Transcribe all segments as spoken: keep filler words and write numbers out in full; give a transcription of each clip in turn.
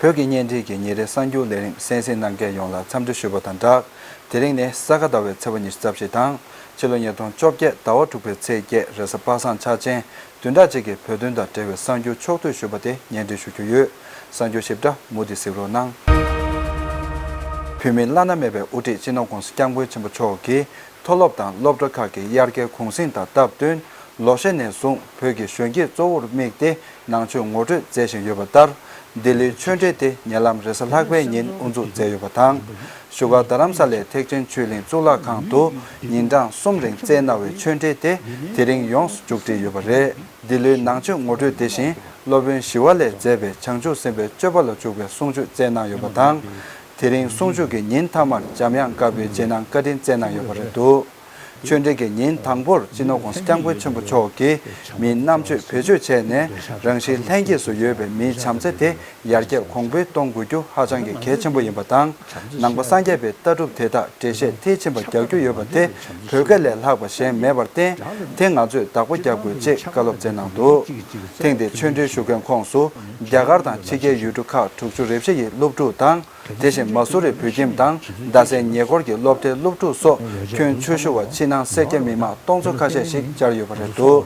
བོད་ཀྱི་བརྙན་འཕྲིན་གྱི་ཉིན་རེའི་གསར་འགྱུར་ལས་རིམ་གསན་གཟིགས་གནང་མཁན་ཡོངས་ལ་འཚམས་འདྲི་ཞུ་བ་དང་སྦྲགས། དེ་རིང་ནི་ས་ག་ཟླ་བའི་ཚེས་པ་ཉི་ཤུ་རྩ་བཞི་དང་། ཕྱི་ལོ་ཉིས་སྟོང་བཅོ་བརྒྱད་ཟླ་བ་དྲུག་པའི་ཚེས་བརྒྱད་རེས་གཟའ་པ་སངས་འཆར་ཅན། བདུན་ཕྲག་གཅིག་གི་བོད་དོན་དང་འབྲེལ་བའི་གསར་འགྱུར་ཕྱོགས་བསྡུས་ཞུས་པ་དེ་སྙན་སྒྲོན་ཞུ་རྒྱུ་ཡོད། གསར་འགྱུར་ཞིབ་ཕྲ་མུ་མཐུད་གཟིགས་རོགས་གནང་། བོད་མིའི་བླ་ན་མེད་པའི་དབུ་ཁྲིད་སྤྱི་ནོར་༧གོང་ས་༧སྐྱབས་མགོན་ཆེན་པོ་མཆོག་གིས། མཐོ་སློབ་དང་སློབ་གྲྭ་ཁག་གི་ཡར་རྒྱས་གུང་གསེང་དང་སྟབས་བསྟུན། ལོ་ཤས་ནས་བཟུང་བོད་ཀྱི་གཞོན་སྐྱེས་གཙོ་བོར་དམིགས་ཏེ་ནང་ཆོས་ངོ་སྤྲོད་མཛད་བཞིན་ཡོད་པ་ལྟར། ལྡི་ལིའི་ཆོས་འབྲེལ་དེ་ཉེ་ལམ་རེས་གཟའ་ལྷག་པའི་ཉིན་དབུ་འཛུགས་མཛད་ཡོད་པ་དང་། བཞུགས་སྒར་རྡ་རམ་ས་ལའི་ཐེག་ཆེན་ཆོས་གླིང་གཙུག་ལག་ཁང་དུ་ཉིན་གྲངས་གསུམ་རིང་བསྩལ་གནང་བའི་ཆོས་འབྲེལ་དེ་དེ་རིང་ཡོངས་སུ་མཇུག་སྒྲིལ་ཡོད་པ་རེད། ལྡི་ལིའི་ནང་ཆོས་ངོ་སྤྲོད་དེ་བཞིན་སློབ་དཔོན་ཞི་བ་ལྷས་མཛད་པའི་བྱང་ཆུབ་སེམས་དཔའི་སྤྱོད་པ་ལ་འཇུག་པའི་གསུང་ཆོས་བསྩལ་གནང་ཡོད་པ་དང་། དེ་རིང་གསུང་ཆོས་ཀྱི་ཉིན་མཐའ་མར་འཇམ་དབྱངས་དཀར་པོའི་རྗེས་གནང་བཀའ་དྲིན་བསྩལ་གནང་ཡོད་པ་རེད་འདུག་ཆོས་འབྲེལ་གྱི་ཉིན་དང་པོར་སྤྱི་ནོར་༧གོང་ས་༧སྐྱབས་མགོན་ཆེན་པོ་མཆོག་གིས་མིའི་རྣམ་དཔྱོད་བེད་སྤྱོད་བྱས་ནས་རང་བཞིན་ལྷན་སྐྱེས་སུ་ཡོད་པའི་མིའི་བྱམས་བརྩེ་དེ་ཡར་རྒྱས་གོང་འཕེལ་གཏོང་དགོས་རྒྱུ་ཧ་ཅང་གི་གལ་ཆེན་པོ་ཡིན་པ་དང་། ནང་པ་སངས་རྒྱས་པའི་ལྟ་གྲུབ་དེ་དག་འགྲེལ་བཤད་མཐིལ་ཕྱིན་པ་རྒྱག་རྒྱུ་ཡོད་པ་དེ་བོད་སྐད་ལས་ལྷག་པ་གཞན་མེད་པར་བརྟེན། དེ་ང་ཚོས་བདག་པོ་རྒྱག་དགོས་ཅེས་བཀའ་སློབ་སྩལ་གནང་འདུག་ཐེངས་འདིའི་ཆོས་འབྲེལ་ཞུ་མཁན་ཁོངས་སུ་རྒྱ་གར་དང་ཕྱི་རྒྱལ་ཡུལ་གྲུ་ཁག་དྲུག་ཅུ་རེ་བཞི་ཡི་སློབ་ཕྲུག་དང་། དེ་བཞིན་མ་སུ་རི་བོད་ཁྱིམ་དང་རྡ་སའི་ཉེ་འཁོར་གྱི་སློབ་གྲྭའི་སློབ་ཕྲུག་སོགས་ཁྱོན་ཆེ་ཤོས་པ་ཕྱི་ནང་སེར་སྐྱ་མི་མང་སྟོང་ཚོ་ཁ་ཤས་ཤིག་བཅར་ཡོད་པ་རེད་འདུག་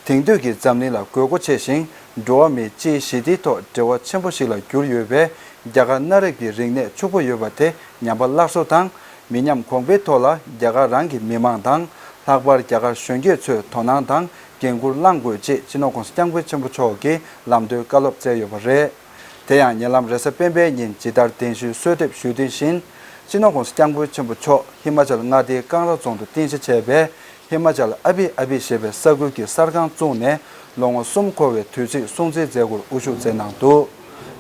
དེང་དུས་ཀྱི་འཛམ་གླིང་ལ་དགོས་མཁོ་ཆེ་ཞིང་འགྲོ་བ་མིའི་སྤྱིའི་ཞི་བདེའི་ཐོག་འབྲེལ་བ་ཆེན་པོ་ཞིག་ལ་གྱུར་ཡོད་པའི་རྒྱ་གར་གནའ་རབས་ཀྱི་རིག་གནས་ཕྱུག་པོ་ཡོད་པ་དེ་ཉམས་པ་སླར་གསོ་དང་། མི་ཉམས་གོང་འཕེལ་ཐོག་ལ་རྒྱ་གར་རང་གི་མི་མང་དང་། ལྷག་པར་རྒྱ་གར་གཞོན་སྐྱེས་ཚོས་དོ་སྣང་དང་འགན་འཁུར་བླང་དགོས་ཅེས་སྤྱི་ནོར་༧གོང་ས་༧སྐྱབས་མགོན་ཆེན་པོ་མཆོག་གིས་ལམ་སྟོན་བཀའ་སློབ་སྩལ་ཡོད་པ་རེད། དེ་ཡང་ཉེ་ལམ་རེས་གཟའ་སྤེན་པའི་ཉིན་ཇི་ལྟར་གདན་ཞུའི་གསོལ་འདེབས་ཞུས་དོན་བཞིན། སྤྱི་ནོར་༧གོང་ས་༧སྐྱབས་མགོན་ཆེན་པོ་མཆོག་ཧི་མ་ཅལ་མངའ་སྡེའི་ཀང་ར་རྫོང་དུ་རྟེན་གཞི་བྱས་པའི་ཧི་མ་ཅལ་ཨ་བི་ཨ་བི་ཞེས་པའི་ས་ཁུལ་གྱི་གསར་ཁང་བཙུགས་ནས་ལོ་ངོ་གསུམ་འཁོར་བའི་དུས་ཚིགས་སྲུང་བརྩིའི་མཛད་སྒོར་དབུ་བཞུགས་མཛད་གནང་འདུག་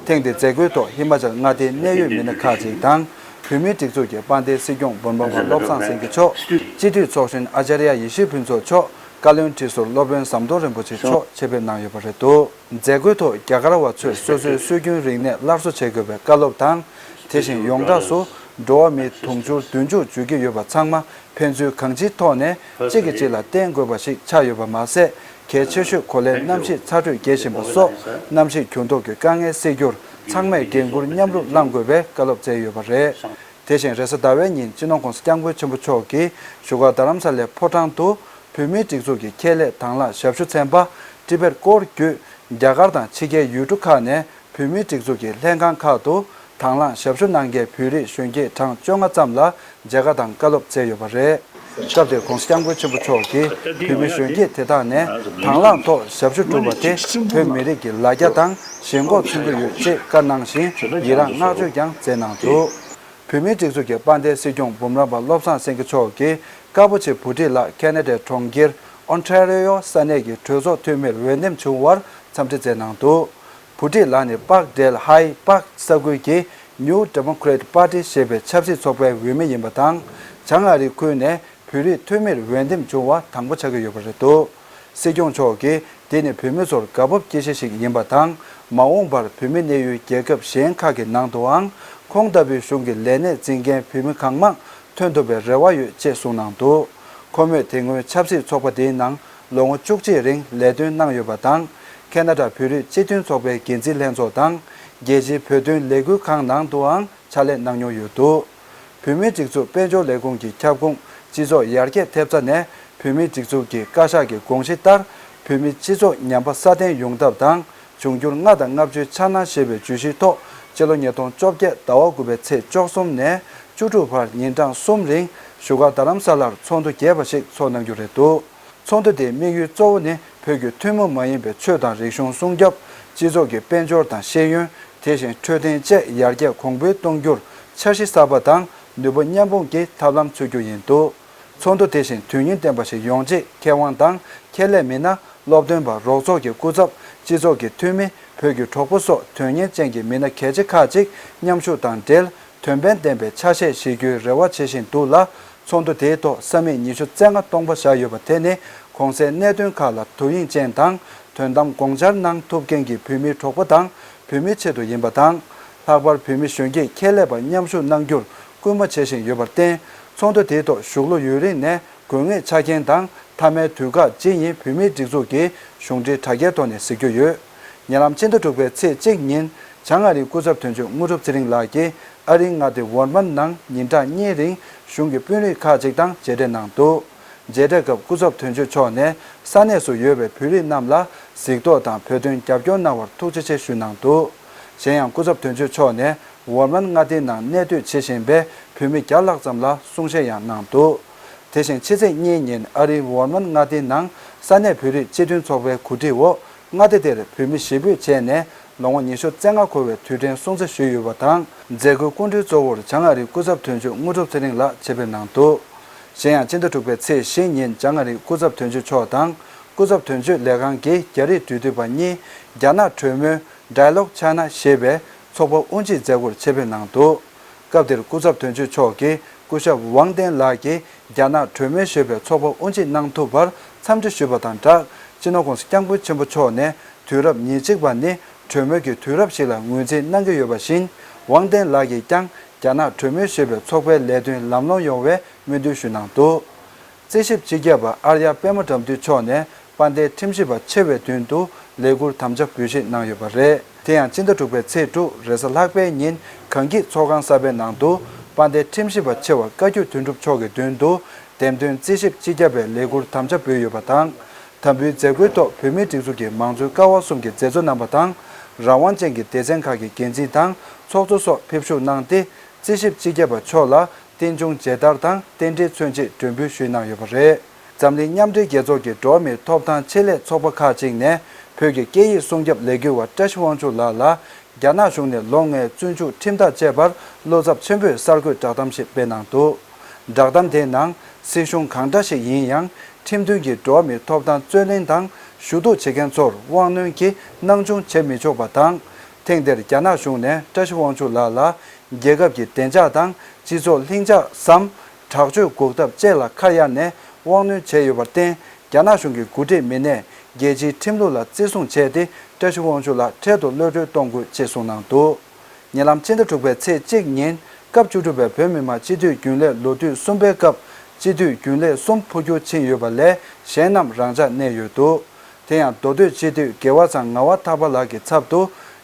ཐེངས་འདིའི་མཛད་སྒོའི་ཐོག་ཧི་མ་ཅལ་མངའ་སྡེའི་གནད་ཡོད་མི་སྣ་ཁག་ཅིག་དང་། བོད་མིའི་སྒྲིག་འཛུགས་ཀྱི་དཔལ་ལྡན་སྲིད་སྐྱོང་འབུམ་རམས་པ་བློ་བཟང་སེང་གེ་མཆོག་སྤྱི་འཐུས་ཚོགས་གཞོན་ཨ་ཅཱརྱ་ཡེ་ཤེས་ཕུན་ཚོགས་མཆོག་བཀའ་བློན་ཁྲི་ཟུར་སློབ་དཔོན་ཟམ་གདོང་རིན་པོ་ཆེ་མཆོག་ཆེད་ཕེབས་གནང་ཡོད་པ་རེད་འདུག་མཛད་སྒོའི་ཐོག་རྒྱ་གར་བ་ཚོས་སོ་སོའི་སྲོལ་རྒྱུན་རིག་གནས་སླར་གསོ་བྱེད་དགོས་པའི་བཀའ་སློབ་དང་། དེ་བཞིན་ཡོངས་གྲགས་སུ་འགྲོ་བ་མི་དུང་ཕྱུར་བདུན་ཅུ་འཇུག་གི་ཡོད་པ་ཚང་མ་ཕན་ཚུན་གང་ཅིའི་ཐོག་ནས་གཅིག་གིས་གཅིག་ལ་བརྟེན་དགོས་པ་ཞིག་ཆགས་ཡོད་པ་མ་ཟད། གལ་ཆེ་ཤོས་གོ་ལའི་གནམ་གཤིས་ཚ་དྲོད་རྒྱས་བཞིན་པ་སོགས་གནམ་གཤིས་འགྱུར་ལྡོག་གི་དཀའ་ངལ་སེལ་རྒྱུར་ཚང་མས་འགན་འཁུར་མཉམ་རུབ་བླང་དགོས་པའི་བཀའ་སློབ་སྩལ་ཡོད་པ་རེད། དེ་བཞིན་རེས་གཟའ་ཟླ་བའི་ཉིན་སྤྱི་ནོར་༧གོང་ས་༧སྐྱབས་མགོན་ཆེན་པོ་མཆོག་གིས་བཞུགས་སྒར་རྡ་རམ་ས་ལའི་ཕོ་བྲང་དུ་བོད་མིའི་སྒྲིག་འཛུགས་ཀྱི་ཁྱད་ལས་དང་བླངས་ཞབས་ཞུ་ཚན་པ་ཊི་བེཊ་ཀོར་བརྒྱུད་རྒྱ་གར་དང་ཕྱི་རྒྱལ་ཡུལ་གྲུ་ཁག་ནས་བོད་མིའི་སྒྲིག་འཛུགས་ཀྱི་ལྷན་ཁང་ཁག་ཏུ་དང་བླངས་ཞབས་ཞུ་གནང་མཁན་བོད་རིགས་གཞོན་སྐྱེས་གྲངས་བཅོ་ལྔ་ཙམ་ལ་མཇལ་ཁ་དང་བཀའ་སློབ་སྩལ་ཡོད་པ་རེད། སྐབས་དེར་༧གོང་ས་༧སྐྱབས་མགོན་ཆེན་པོ་མཆོག་གིས་བོད་མི་གཞོན་སྐྱེས་དེ་དག་ནས་དང་བླངས་ཐོག་ཞབས་ཞུ་བསྒྲུབས་པ་དེ་བོད་མི་རིགས་ཀྱི་ལ་རྒྱ་དང་ཞེན་ཁོག་མཚོན་གྱི་ཡོད་ཅེས་བཀའ་གནང་ཞིང་ཡི་རངས་བསྔགས་བརྗོད་ཀྱང་མཛད་གནང་འདུག་བོད་མིའི་སྒྲིག་འཛུགས་ཀྱི་དཔལ་ལྡན་སྲིད་སྐྱོང་འབུམ་རམས་པ་བློ་བཟང་སེང་གེ་མཆོག་གིས་ཀ་པོ་ཆེ་བུ་ཁྲིད་ལགས་ཁེ་ན་ཌའི་གྲོང་ཁྱེར་ཨོན་ཊ་རི་ཡོ་ས་གནས་ཀྱི་གྲོས་ཚོགས་འཐུས་མིར་འོས་འདེམས་བྱུང་བར་འཚམས་འདྲི་མཛད་གནང་འདུག་བུ་ཁྲིད་ལགས་ནི་པག་ཌེལ་ཧའི་པག་ས་ཁུལ་གྱི་New Democrat Party ཞེས་པའི་ཆབ་སྲིད་ཚོགས་པའི་འོས་མི་ཡིན་པ་དང་། བྱང་ཨ་རི་ཁུལ་ནས་བོད་རིགས་འཐུས་མིར་འོས་འདེམས་བྱུང་བ་དང་པོ་ཆགས་ཀྱི་ཡོད་པ་རེད་འདུག་སྲིད་སྐྱོང་མཆོག་གིས་འདི་ནི་བོད་མི་ཚོར་དགའ་སྤོབས་སྐྱེ་གཞི་ཞིག་ཡིན་པ་དང་། མ་འོངས་པར་བོད་མི་གནས་ཡུལ་རྒྱལ་ཁབ་གཞན་ཁག་གི་ནང་དུའང་ཁོང་ལྟ་བུའི་གཞུང་གི་ལས་གནས་འཛིན་མཁན་བོད་མི་གང་མང་ཐོན་ཐུབ་པའི་རེ་བ་ཡོད་ཅེས་གསུངས་གནང་འདུག་ཁོ་མོས་དེ་སྔོན་ཆབ་སྲིད་ཚོགས་པ་འདིའི་ནང་ལོ་ངོ་བཅུ་གཅིག་རིང་ལས་དོན་གནང་ཡོད་པ་དང་། ཁེ་ན་ཌ་བོད་རིགས་སྤྱི་མཐུན་ཚོགས་པའི་འགན་འཛིན་ལྷན་ཚོགས་དང་། རྒྱལ་སྤྱིའི་བོད་དོན་ལས་འགུལ་ཁང་ནང་དུའང་ཕྱག་ལས་གནང་མྱོང་ཡོད་འདུག་བོད་མིའི་སྒྲིག་འཛུགས་དཔལ་འབྱོར་ལས་ཁུངས་ཀྱི་ཁྱབ་ཁོངས་སྤྱི་ཚོགས་ཡར་རྒྱས་ཐེབས་རྩ་ནས་བོད་མིའི་སྒྲིག་འཛུགས་ཀྱི་བཀའ་ཤག་གི་དགོངས་གཞི་ལྟར། བོད་མིའི་སྤྱི་ཚོགས་ཉམས་པ་སྲ་བརྟན་ཡོང་ཐབས་དང་། འབྱུང་འགྱུར་ལྔ་དང་ལྔ་བཅུའི་འཆར་སྣང་ཞེས་པའི་བརྗོད་གཞིའི་ཐོག་སྤྱི་ལོ་ཉིས་སྟོང་བཅོ་བརྒྱད་ཟླ་བ་དགུ་པའི་ཚེས་བཅུ་གསུམ་ནས་བཅུ་དྲུག་བར་ཉིན་གྲངས་གསུམ་རིང་བཞུགས་སྒར་རྡ་རམ་ས་ལར་ཚོགས་འདུ་རྒྱས་པ་ཞིག་འཚོགས་གནང་རྒྱུ་རེད་འདུག་ཚོགས་འདུ་དེའི་དམིགས་ཡུལ་གཙོ་བོ་ནི་བོད་ཀྱི་ཐུན་མོང་མ་ཡིན་པའི་ཆོས་དང་རིག་གཞུང་སྲུང་སྐྱོབ། སྤྱི་ཚོགས་ཀྱི་དཔལ་འབྱོར་དང་ཤེས་ཡོན། དེ་བཞིན་འཕྲོད་བསྟེན་བཅས་ཡར་རྒྱས་གོང་འཕེལ་གཏོང་རྒྱུར་འཆར་གཞི་གསར་པ་དང་ནུས་པ་མཉམ་སྤུངས་ཀྱི་ཐབས་ལམ་འཚོལ་རྒྱུ་ཡིན་འདུག་ཚོགས་འདུ་དེ་བཞིན་དོན་སྙིང་ལྡན་པ་ཞིག་ཡོང་ཆེད་མཁས་དབང་དང་ཁྱད་ལས་མི་སྣ། སློབ་སྟོན་པ། རོགས་ཚོགས་ཀྱི་སྐུ་ཚབ། སྤྱི་ཚོགས་ཀྱི་འཐུས་མི། བོད་ཀྱི་གྲོགས་པོ་སོགས་དོན་གཉེར་ཅན་གྱི་མི་སྣ་གལ་ཆེ་ཁག་ཅིག་མཉམ་ཞུགས་དང་འབྲེལ། དོན་ཕན་ལྡན་པའི་ཆ་ཤས་བཞེས་རྒྱུའི་རེ་བ་བྱེད་བཞིན་འདུག་ལ། ཚོགས་འདུ་དེའི་ཐོག་ས་མིག་ཉི་ཤུ་རྩ་ལྔ་སྟོང་པ་བཞག་ཡོད་པ་དེ་ནི་གོང་གསལ་གནད་དོན་ཁག་ལ་དོ་དབྱིངས་ཅན་དང་དོན་དམ་དགོངས་འཆར་གནང་ཐུབ་མཁན་གྱི་བོད་མིའི་གྲོགས་པོ་དང་བོད་མིའི་ཆེད་དུ་ཡིན་པ་དང་། ལྷག་པར་བོད་མི་གཞོན་སྐྱེས་ཁྱད་ལས་པ་མཉམ་ཞུགས་གནང་རྒྱུར་སྐུལ་མ་བྱེད་བཞིན་ཡོད་པར་བརྟེན། ཚོགས་འདུ་དེའི་ཐོག་གཞུག་ལོ་ཡུན་རིང་ནས་དགོས་ངེས་ཆ་རྐྱེན་དང་མཐའ་མའི་དུས་བཀག་ཇི་ཡིན་བོད་མིའི་སྒྲིག་འཛུགས་ཀྱི་གཞུང་འབྲེལ་དྲ་རྒྱའི་ཐོག་ནས་གཟིགས་རྒྱུ་ཡོད། ཉེ་ལམ་སྤྱི་ཟླ་དྲུག་པའི་ཚེས་གཅིག་ཉིན་ བྱང་ཨ་རིའི་སྐུ་ཚབ་དོན་གཅོད་དངོས་གྲུབ་ཚེ་རིང་ལགས་ཀྱིས་ཨ་རིའི་མངའ་སྡེ་ཝོར་མན་ནང་ཉིན་གྲངས་གཉིས་རིང་གཞུང་གི་དཔོན་རིགས་ཁག་ཅིག་དང་མཇལ་འཕྲད་གནང་འདུག་མཇལ་འཕྲད་སྐབས་སྐུ་ཚབ་དོན་གཅོད་མཆོག་ནས་ས་གནས་སུ་ཡོད་པའི་བོད་རིགས་རྣམས་ལ་གཟིགས་རྟོག་དང་བོད་དོན་རྒྱབ་སྐྱོར་གནང་བར་ཐུགས་རྗེ་ཆེ་ཞུས་གནང་འདུག་གཞན་ཡང་སྐུ་ཚབ་དོན་གཅོད་མཆོག་ནས་ཝོར་མན་མངའ་སྡེའི་ནང་གནས་སྡོད་བྱེད་བཞིན་པའི་བོད་མི་བརྒྱ་ལྷག་ཙམ་ལ་གསུང་བཤད་ཡང་གནང་འདུག་དེ་བཞིན་ཕྱི་ཚེས་གཉིས་ཉིན་ཨ་རིའི་ཝོར་མན་མངའ་སྡེའི་ནང་ས་གནས་བོད་རིགས་སྤྱི་མཐུན་ཚོགས་པའི་གོ་སྒྲིག་འོག་མངའ་སྡེ་དེར་བོད་མི་ཞི་སྤོས་བྱས་ནས་ལོ་ངོ་ཉི་ཤུ་རྩ་ལྔ་འཁོར་བའི་དུས་དྲན་སྲུང་བརྩི་ཞུས་ཡོད་པ་དང་། མཛད་སྒོའི་སྐུ་མགྲོན་གཙོ་བོར་བྱང་ཨ་རིའི་སྐུ་ཚབ་དོན་གཅོད་དངོས་གྲུབ་ཚེ་རིང་ལགས་ཆེད་ཕེབས་གནང་འདུག་གཞན་ཡང་སྤྱི་ཟླ་དྲུག་པའི་ཚེས་བཞི་ཉིན་བྱང་ཨ་རིའི་སྐུ་ཚབ་དོན་གཅོད་མཆོག་དང་སྐུ་ཚབ་དོན་གཅོད་ལས་ཁང་གི་རྒྱ་རིགས་འབྲེལ་མཐུད་པ་གཉིས་རྒྱ་ནག་གྲོས་མོལ་Dialogue China ཞེས་པའི་ཚོགས་པ་དབུ་འབྱེད་མཛད་སྒོར་ཆེད་ཕེབས་གནང་འདུག་སྐབས་དེར་སྐུ་ཚབ་དོན་གཅོད་མཆོག་གིས་སྐུ་ཞབས་ཝང་ཏན་ལགས་ཀྱིས་རྒྱ་ནག་གྲོས་མོལ་ཞེས་པའི་ཚོགས་པ་དབུ་འབྱེད་གནང་ཐུབ་པར་འཚམས་འདྲི་ཞུས་པ་དང་སྦྲགས། སྤྱི་ནོར་༸གོང་ས་༸སྐྱབས་མགོན་ཆེན་པོ་མཆོག་ནས་དུས་རབས་ཉེར་གཅིག་པ་ནི་གྲོས་མོལ་གྱི་དུས་རབས་ཤིག་ལ་ངོས་འཛིན་གནང་གི་ཡོད་པ་བཞིན། ཝང་ཏན་ལགས་ཀྱིས་ཀྱང་རྒྱ་ནག་གྲོས་མོལ་ཞེས་པའི་ཚོགས་པའི་ལས་དོན་ལམ་ལྷོང་ཡོང་བའི་སྨོན་འདུན་ཞུས་གནང་འདུག་རྩིས་ཞིབ་སྤྱི་ཁྱབ་པ་ཨརྱ་པད་མ་དགྲ་འདུལ་མཆོག་ནས་དཔལ་ལྡན་ཁྲིམས་ཞིབ་པ་ཆེ་བའི་མདུན་དུ་ལས་འཁུར་དམ་བཅའ་འབུལ་བཞེས་གནང་ཡོད་པ་རེད། དེ་ཡང་སྤྱི་ཟླ་དྲུག་པའི་ཚེས་དྲུག་རེས་གཟའ་ལྷག་པའི་ཉིན་གངས་སྐྱིད་ཚོགས་ཁང་གསར་པའི་ནང་དུ་དཔལ་ལྡན་ཁྲིམས་ཞིབ་པ་ཆེ་བ་བཀའ་བརྒྱུད་དོན་གྲུབ་མཆོག་གི་མདུན་དུ་འདེམས་ཐོན་རྩིས་ཞིབ་སྤྱི་ཁྱབ་པའི་ལས་འཁུར་དམ་བཅའ་འབུལ་ཡོད་པ་དང་། དམ་འབུལ་མཛད་སྒོའི་ཐོག་བོད་མིའི་སྒྲིག་འཛུགས་ཀྱི་མང་གཙོའི་ཀ་བ་གསུམ་གྱི་མཛད་གཙོ་རྣམ་པ་དང་། རང་དབང་ཅན་གྱི་སྡེ་ཚན་ཁག་གི་འགན་འཛིན་དང་ཚོགས་གཙོ་སོགས་ཕེབས་ཞུགས་གནང་སྟེ། རྩིས་ཞིབ་སྤྱི་ཁྱབ་པ་མཆོག་ལ་རྟེན་འབྱུང་མཇལ་དར་དང་རྟེན་འབྲེལ་མཚོན་ཆེད་སྒྲོན་འབུལ་ཞུས་གནང་ཡོད་པ་རེད། འཛམ་གླིང་མཉམ་འབྲེལ་རྒྱལ་ཚོགས་ཀྱི་འགྲོ་བ་མིའི་ཐོབ་ཐང་ཆེད་ལས་ཚོགས་པ་ཁག་ཅིག་ནས་བོད་ཀྱི་སྐད་ཡིག་སྲུང་སྐྱོབ་ལས་འགུལ་བ་བཀྲ་ཤིས་དབང་ཕྱུག་ལགས་ལ་རྒྱ་ནག་གཞུང་ནས་ལོ་ལྔའི་བཙོན་འཇུག་ཁྲིམས་ཐག་བཅད་པར་བློ་འཚབ་ཆེན་པོས་གསར་འགོད་བསྒྲགས་གཏམ་ཞིག་སྤེལ་གནང་འདུག་བསྒྲགས་གཏམ་དེའི་ནང་སྲིད་གཞུང་གང་འདྲ་ཞིག་ཡིན་ཡང་ཁྲིམས་མཐུན་གྱི་འགྲོ་བ་མིའི་ཐོབ་ཐང་རྩོད་ལེན་དང་ཞུ་གཏུག་བྱེད་མཁན་ཚོར་དབང་གནོན་གྱིས་སྣང་ཆུང་བྱེད་མི་ཆོག་པ་དང་། ཐེངས་འདིར་རྒྱ་ནག་གཞུང་ནས་བཀྲ་ཤིས་དབང་ཕྱུག་ལགས་ལ་རྒྱལ་ཁབ་ཀྱི་བདེ་འཇགས་དང་སྤྱི་ཚོགས་ལྷིང་འཇགས་སམ། དྲག་སྤྱོད་འགོག་ཐབས་བཅས་ལ་ཁ་གཡར་ནས་དབང་གནོན་བྱས་ཡོད་པར་བརྟེན། རྒྱ་ནག་གཞུང་གི་འགོ་ཁྲིད་མི་སྣས་རྒྱལ་སྤྱིའི་ཁྲིམས་ལུགས་ལ་བརྩི་སྲུང་བྱས་ཏེ། བཀྲ་ཤིས་དབང་ཕྱུག་ལགས་འཕྲལ་དུ་གློད་གྲོལ་གཏོང་དགོས་ཅེས་གསུངས་གནང་འདུག་ཉེ་ལམ་ཕྱི་ཟླ་དྲུག་པའི་ཚེས་གཅིག་ཉིན་སྐབས་བཅུ་དྲུག་པའི་བོད་མི་མང་སྤྱི་འཐུས་རྒྱུན་ལས་ལོ་དུས་གསུམ་པའི་སྐབས་སྤྱི་འཐུས་རྒྱུན་ལས་གསུམ་འཕོ་འགྱུར་ཕྱིན་ཡོད་པ་ལས་གཞན་རྣམས་རང་འཇགས་གནས་ཡོད་འདུག་དེ་ཡང་མདོ་སྟོད་སྤྱི་འཐུས་རྒྱལ་བ་ཚང་ངག་དབང་ཐར་པ་ལགས་ཀྱི་ཚབ་ཏུ་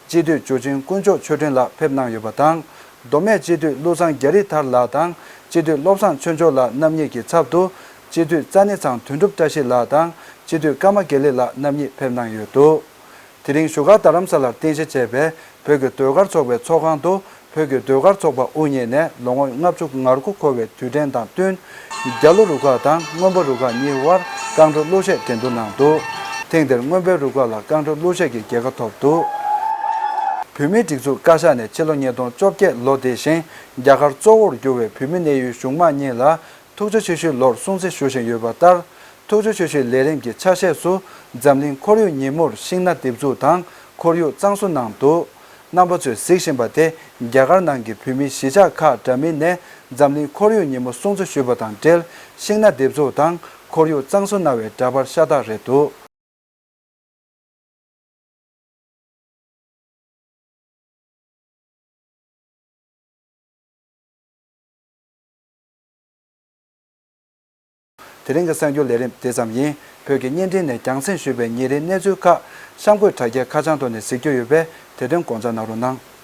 སྤྱི་འཐུས་ཇོ་ཆེན་དཀོན་མཆོག་ཆོས་སྒྲོན་ལགས་ཕེབས་གནང་ཡོད་པ་དང་། མདོ་སྨད་སྤྱི་འཐུས་ཀླུ་བཟང་རྒྱ་རི་ཐར་ལགས་དང་སྤྱི་འཐུས་བློ་བཟང་ཆོས་འབྱོར་ལགས་རྣམ་གཉིས་ཀྱི་ཚབ་ཏུ་སྤྱི་འཐུས་རྩ་ནི་ཚང་དོན་གྲུབ་བཀྲ་ཤིས་ལགས་དང་སྤྱི་འཐུས་ཀརྨ་དགེ་ལེགས་ལགས་རྣམ་གཉིས་ཕེབས་གནང་ཡོད་འདུག་དེ་རིང་བཞུགས་སྒར་རྡ་རམ་ས་ལར་རྟེན་གཞི་བྱས་པའི་བོད་ཀྱི་ཟློས་གར་ཚོགས་པའི་ཚོགས་ཁང་དུ་བོད་ཀྱི་ཟློས་གར་ཚོགས་པ་དབུ་བརྙེས་ནས་ལོ་ངོ་ལྔ་བཅུ་ང་དགུ་འཁོར་བའི་དུས་དྲན་དང་བསྟུན། རྒྱ་ལོ་རུ་ཁག་དང་སྔོན་པོ་རུ་ཁག་གཉིས་དབར་རྐང་བྲོ་གླུ་གཞས་འགྲན་བསྡུར་གནང་འདུག་ཐེངས་འདིར་སྔོན་པོའི་རུ་ཁག་ལ་རྐང་བྲོ་གླུ་གཞས་ཀྱི་རྒྱལ་ཁ་ཐོབ་འདུག་བོད་མིའི་སྒྲིག་འཛུགས་བཀའ་ཤག་ནས་ཕྱི་ལོ་ཉིས་སྟོང་བཅོ་བརྒྱད་ལོ་དེ་བཞིན་རྒྱ་གར་གཙོ་བོར་གྱུར་བའི་བོད་མི་གནས་ཡུལ་གཞུང་མང་གཉིས་ལ་ཐུགས་རྗེ་ཆེ་ཞུའི་ལོར་སྲུང་བརྩི་ཞུ་བཞིན་ཡོད་པ་ལྟར། ཐུགས་རྗེ་ཆེ་ཞུའི་ལས་རིམ་གྱི་ཆ་ཤས་སུ་འཛམ་གླིང་ཁོར་ཡུག་ཉིན་མོར་ཤིང་སྣ་འདེབས་འཛུགས་དང་ཁོར་ཡུག་གཙང་བཟོ་གནང་འདུག་རྣམ་པ་ཚོས་གཟིགས་བཞིན་པ་དེ་རྒྱ་གར་ནང་གི་བོད་མིའི་གཞིས་ཆགས་ཁག་འདྲ་མིན་ནས་འཛམ་གླིང་ཁོར་ཡུག་ཉིན་མོ་སྲུང་བརྩི་ཞུས་པ་དང་འབྲེལ་ཤིང་སྣ་འདེབས་འཛུགས་དང་ཁོར་ཡུག་གཙང་བཟོ་གནང་བའི་འདྲ་པར་ཤ་སྟག་རེད་འདུག་དེ་རིང་གི་གསར་འགྱུར་ལས་རིམ་དེ་ཙམ་ཡིན། བོད་ཀྱི་བརྙན་འཕྲིན་ནས་རྒྱང་སྲིང་ཞུས་པའི་ཉིན་རེའི་གནས་ཚུལ་ཁག་གཤམ་འཁོད་དྲ་རྒྱའི་ཁ་བྱང་ཐོག་ནས་གཟིགས་རྒྱུ་ཡོད་པས་དེ་དོན་དགོངས་འཇགས་གནང་རོགས་གནང་།